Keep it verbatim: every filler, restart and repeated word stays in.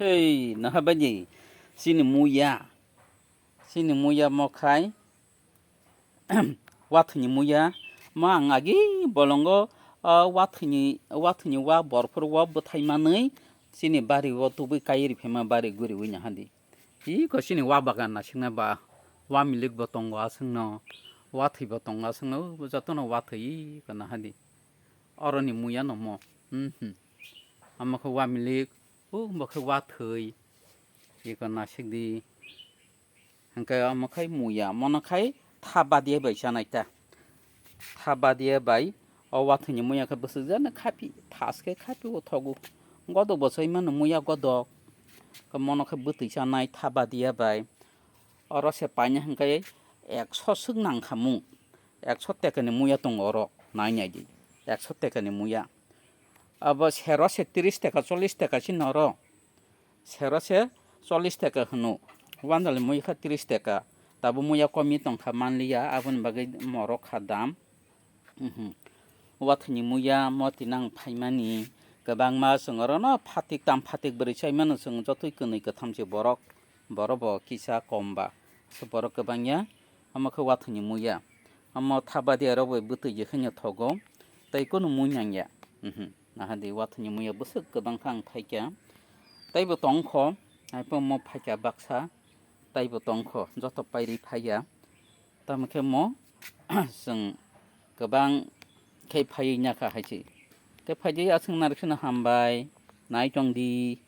Hei, naha baidi, chini muya, chini muya mo khai, wathwini muya, mo ang agi bolongo, o wathwini, wathwini wa borphuru o bwthai manwi, chini bari o tubui kai ri phaima bari guriwi naha di. Iko chini wa bagan nasikna ba, wa milik bo tongo aswkno, wathwi bo tongo aswkno, o jotono wathwi iko naha di. Oroni muya no mo. Mhm. Omo khe wa milik, o bo khe wa thwi. Iko nasik di. Hwnkhe omo khai muya, mono khai tha badia bai chanai ta. Tha badia bai o wathwini muya khe bwswk jani khapi, thas khe khapi o thogo. Godok bo chaimano muya godok. Khe mono khe bwtwi chanai tha badia bai. Oro se paina hwnkhe ekso swk nang kha mung. Ekso tekani muya tongo oro, nai nai di. Ekso tekani muya. Abo sero se tris teka, chollis teka chini oro. Sero se chollis teka hwno. Wandalni muya kha tris teka. Tabuk muya komi tong kha manliya, aboni bagwi morok kha dam. Mhm. Wathwini muya moti nang phaimani kwbangma chwng orono phatik tam phatik bwrwi chaimano chwng jotoi kwnwi kwtham se borok, borok bo kisa kom ba se borok kwbangya, omo khe wathwini muya. Omo tha badia rok bai bwtwi je khaino thogo tei kunu mui nangya. Mhm. Naha di wathwini muya bwswk kwbang kha ang phaikha tei bo tongkho, hai pho mo phaikha baksa tei bo tongkho joto pairi phaiya. Tamo khe mo chwng kwbang khe phaiwi nakha hai se. Khe phaidi aswk narwk sano hambai, nai tong di.